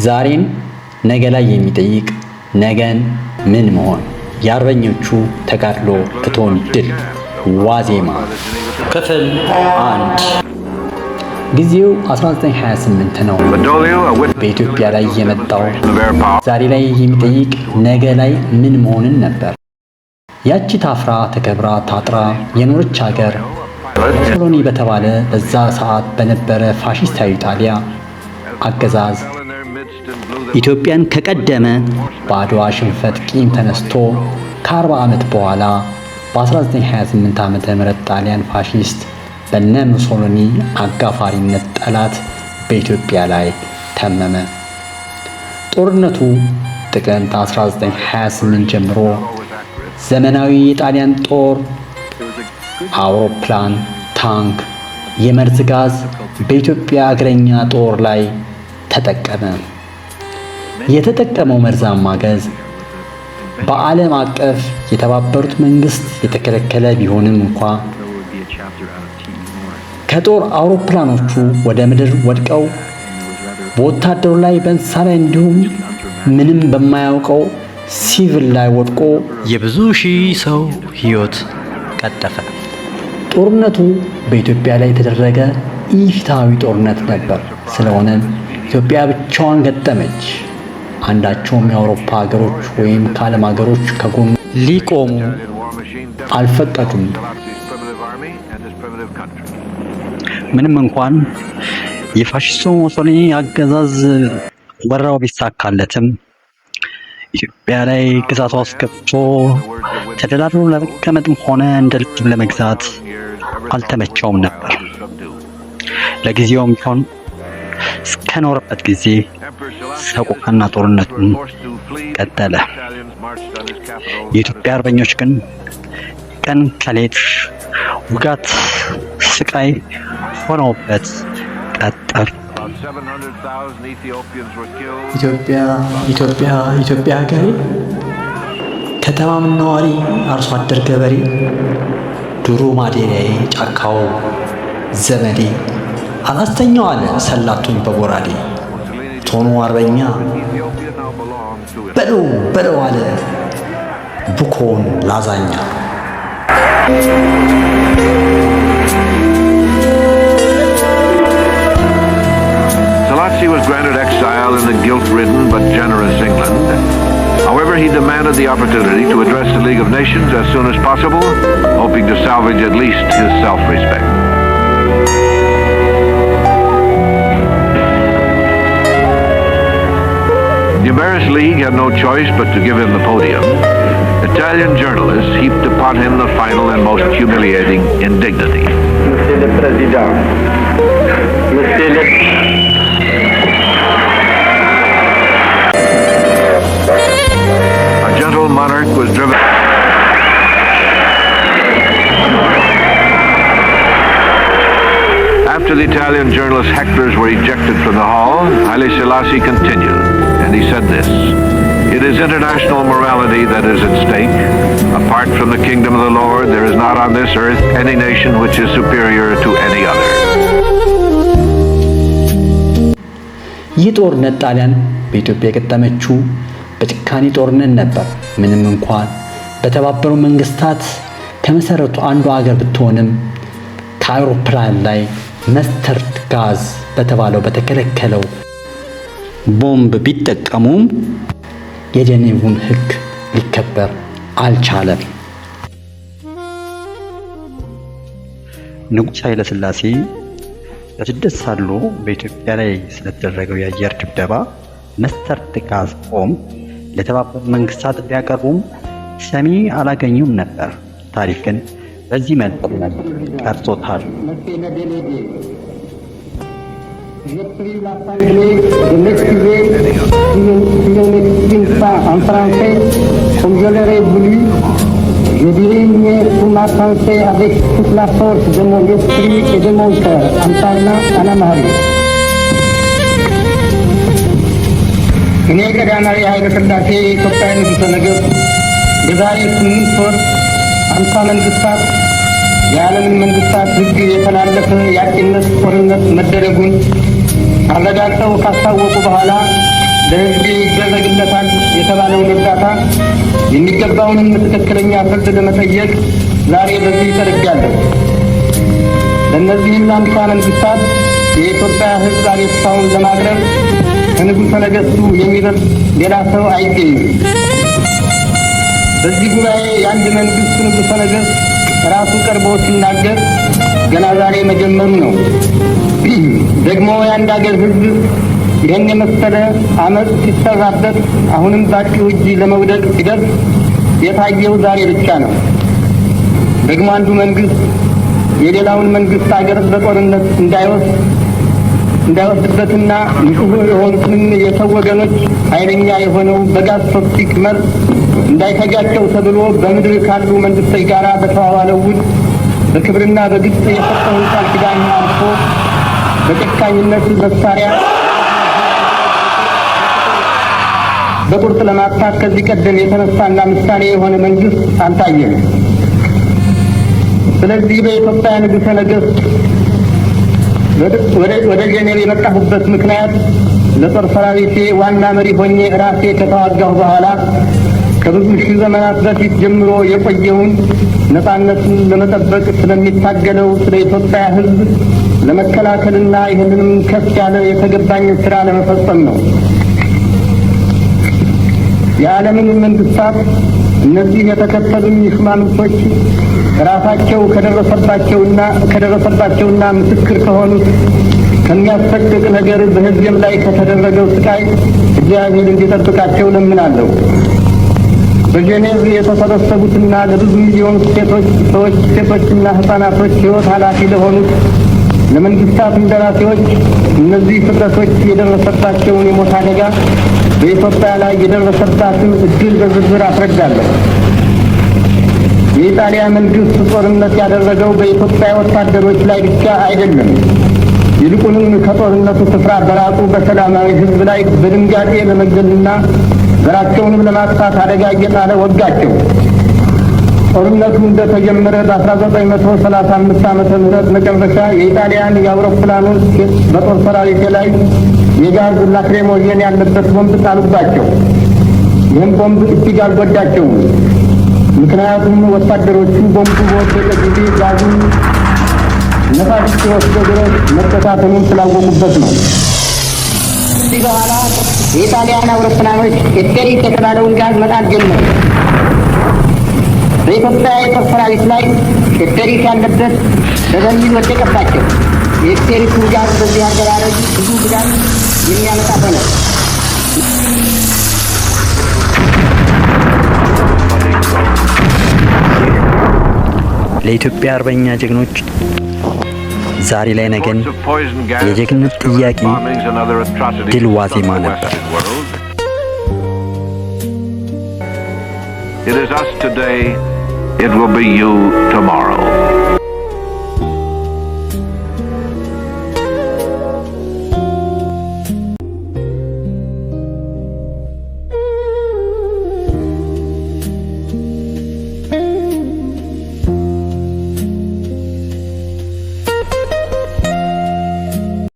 ዛሬን ነገ ላይ የሚጠይቅ ነገን ምን መሆን የአርበኞቹ ተጋድሎ እቶን ድል ዋዜማ ክፍል 1። ጊዜው 1928 ነው። Badoglio, a witness በኢትዮጵያ ላይ የመጣው of air power, ዛሬ ላይ የሚጠይቅ ነገ ላይ ምን መሆንን ነበር። ያቺ ታፍራ ተከብራ ታጥራ የኖረች ሀገር ሙሶሎኒ በተባለ በዛ ሰዓት በነበረ ፋሺስታዊ ጣሊያ አገዛዝ fell in their midst and blew them ኢትዮጵያን ከቀደመ በአድዋ ሽንፈት ቂም ተነስቶ ከ40 ዓመት በኋላ በ1928 ዓ.ም ጣሊያን ፋሺስት በነ ሙሶሎኒ አጋፋሪነት ጠላት በኢትዮጵያ ላይ ተመመ። ጦርነቱ ጥቅምት 1928 ጀምሮ ዘመናዊ የጣሊያን ጦር አውሮፕላን፣ ታንክ፣ የመርዝ ጋዝ በኢትዮጵያ እግረኛ ጦር ላይ ተጠቀመ። የተጠቀመው መርዛማ ጋዝ በዓለም አቀፍ የተባበሩት መንግስት የተከለከለ ቢሆንም እንኳ ከጦር አውሮፕላኖቹ ወደ ምድር ወድቀው በወታደሩ ላይ፣ በእንስሳ ላይ እንዲሁም ምንም በማያውቀው ሲቪል ላይ ወድቆ የብዙ ሺህ ሰው ሕይወት ቀጠፈ። ጦርነቱ በኢትዮጵያ ላይ የተደረገ ኢፍትሐዊ ጦርነት ነበር። ስለሆነም ኢትዮጵያ ብቻዋን ገጠመች። አንዳቸውም የአውሮፓ ሀገሮች ወይም ከዓለም ሀገሮች ከጎኑ ሊቆሙ Italian war machine አልፈቀዱም። Selassie's primitive army and his primitive country. ምንም እንኳን የፋሺስቱ ሙሶሊኒ አገዛዝ ወረራው ቢሳካለትም ኢትዮጵያ ላይ ግዛቷ ውስጥ ገብቶ ተደላድሎ ለመቀመጥም ሆነ እንደ ልብ ለመግዛት አልተመቸውም ነበር። ለጊዜውም ቢሆን እስከኖረበት ጊዜ Emperor Selassie ሰቆቃና ጦርነቱን forced to flee, ቀጠለ። Italians marched on his capital. የኢትዮጵያ አርበኞች ግን ቀን ከሌት ውጋት፣ ስቃይ ሆነውበት ቀጠሉ። About 700,000 Ethiopians were killed. ኢትዮጵያ ኢትዮጵያ ኢትዮጵያ ሀገሬ፣ ከተማም ነዋሪ አርሶ አደር ገበሬ፣ ዱሩ ማደሪያዬ ጫካው ዘመዴ፣ አላስተኛው አለ ሰላቶኝ በጎራዴ፣ ቶኑ አርበኛ Ethiopia now belonged to Italy. በለው በለው አለ ቡኮን ላዛኛ። Selassie was granted exile in the guilt-ridden but generous England. However, he demanded the opportunity to address the League of Nations as soon as possible, hoping to salvage at least his self-respect. The embarrassed League had no choice but to give him the podium. Italian journalists heaped upon him the final and most humiliating indignity. Monsieur le Président, Monsieur le A gentle monarch was driven After the Italian journalist hecklers were ejected from the hall, Haile Selassie continued, and he said this: "It is international morality that is at stake. Apart from the kingdom of the Lord, there is not on this earth any nation which is superior to any other." ይህ ጦርነት ጣሊያን በኢትዮጵያ የገጠመችው በጭካኔ ጦርነት ነበር። ምንም እንኳን በተባበሩ መንግስታት ከመሰረቱ አንዱ አገር ብትሆንም ከአውሮፕላን ላይ mustard gas በተባለው በተከለከለው ቦምብ ቢጠቀሙም የጄኔቭን ሕግ ሊከበር አልቻለም። ንጉሥ ኃይለ ሥላሴ በስደት ሳሉ በኢትዮጵያ ላይ ስለተደረገው የአየር ድብደባ mustard gas ቦምብ ለተባበሩት መንግስታት ቢያቀርቡም ሰሚ አላገኙም ነበር። ታሪክ ግን በዚህ መልኩ ቀርጾታል። Monsieur le délégué, je prie l'Assemblée de m'excuser si je ne m'exprime pas en français comme je l'aurais voulu. Je dirais mieux pour ma pensée avec toute la force de mon esprit et de mon cœur en parlant en amharique. እኔ ቀዳማዊ ኃይለ ሥላሴ የኢትዮጵያ ንጉሠ ነገሥት የዛሬ 8 ወር 50 መንግስታት የዓለምን መንግስታት ሕግ የተላለፈ የአጥቂነት ጦርነት መደረጉን አረጋግጠው ካስታወቁ በኋላ ለሕዝቤ ይደረግለታል የተባለውን እርዳታ የሚገባውንም ትክክለኛ ፍርድ ለመጠየቅ ዛሬ በዚህ ቀርቤያለሁ። ለእነዚህም ለ50 መንግስታት የኢትዮጵያ ሕዝብ አቤቱታውን ለማቅረብ ከንጉሠ ነገሥቱ የሚበልጥ ሌላ ሰው አይገኝም። በዚህ ጉባኤ የአንድ መንግስት ንጉሠ ነገሥት ራሱ ቀርቦ ሲናገር ገና ዛሬ መጀመሩ ነው። ደግሞ የአንድ አገር ሕዝብ ይህን የመሰለ አመፅ ሲሰራበት አሁንም ባጭው እጅ ለመውደቅ ሲደርስ የታየው ዛሬ ብቻ ነው። ደግሞ አንዱ መንግስት የሌላውን መንግስት አገር በጦርነት እንዳይወስድበትና ንጹሕ የሆኑትንም የሰው ወገኖች ኃይለኛ የሆነው በጋዝ toxic መርዝ እንዳይፈጃቸው ተብሎ በምድር ካሉ መንግስቶች ጋር በተዋዋለው ውል በክብርና በግልጽ የሰጠውን ቃል ኪዳን አልፎ በጨካኝነት መሳሪያ በቁርጥ ለማጥፋት ከዚህ ቀደም የተነሳና ምሳሌ የሆነ መንግስት አልታየም። ስለዚህ በኢትዮጵያ ንጉሠ ነገሥት ወደ ጄኔቭ የመጣሁበት ምክንያት ለጦር ሰራዊቴ ዋና መሪ ሆኜ ራሴ ከተዋጋሁ በኋላ ከብዙ ሺህ ዘመናት በፊት ጀምሮ የቆየውን ነጻነቱን ለመጠበቅ ስለሚታገለው ስለ ኢትዮጵያ ሕዝብ ለመከላከልና ይህንንም ከፍ ያለ የተገባኝን ስራ ለመፈጸም ነው። የዓለምን መንግስታት እነዚህ የተከተሉኝ ሹማምንቶች ራሳቸው ከደረሰባቸውና ምስክር ከሆኑት ከሚያሰቅቅ ነገር በሕዝቤም ላይ ከተደረገው ስቃይ እግዚአብሔር እንዲጠብቃቸው ለምናለሁ። በጄኔቭ የተሰበሰቡትና ለብዙ ሚሊዮን ሴቶች ሰዎች ሴቶችና ሕፃናቶች ሕይወት ኃላፊ ለሆኑት ለመንግስታት እንደራሴዎች እነዚህ ፍጥረቶች የደረሰባቸውን የሞት አደጋ በኢትዮጵያ ላይ የደረሰባትን እድል በዝርዝር አስረዳለሁ። የኢጣሊያ መንግስት ጦርነት ያደረገው በኢትዮጵያ ወታደሮች ላይ ብቻ አይደለም። ይልቁንም ከጦርነቱ ስፍራ በራቁ በሰላማዊ ሕዝብ ላይ በድንጋጤ ለመግደልና ዘራቸውንም ለማጥፋት አደጋ እየጣለ ወጋቸው። ጦርነቱ እንደተጀመረ በ1935 ዓመተ ምህረት መጨረሻ የኢጣሊያን የአውሮፕላኖች በጦር ሰራዊቴ ላይ የጋዝ ላክሪሞጄን ያለበት ቦምብ ጣሉባቸው። ይህም ቦምብ እጅግ አልጎዳቸውም። ምክንያቱም ወታደሮቹ ቦምቡ በወደቀ ጊዜ ጋዙን ነፋስ እስኪወስደው ድረስ መበታተኑን ስላወቁበት ነው። ከዚህ በኋላ የኢጣሊያን አውሮፕላኖች ኤስፔሪት የተባለውን ጋዝ መጣል ጀመሩ። በኢትዮጵያ የጦር ሰራዊት ላይ ኤስፔሪት ያለበት በበርሚል ወደቀባቸው። የኤስፔሪቱ ጋዝ በዚህ አደራረግ ብዙ ጉዳት የሚያመጣ ሆነ። ለኢትዮጵያ አርበኛ ጀግኖች ዛሬ ላይ ነገን Reports of poison gas, የጀግንነት ጥያቄ bombings and other atrocities ድል ዋዜማ from the ነበር። Western world. It is us today, it will be you tomorrow.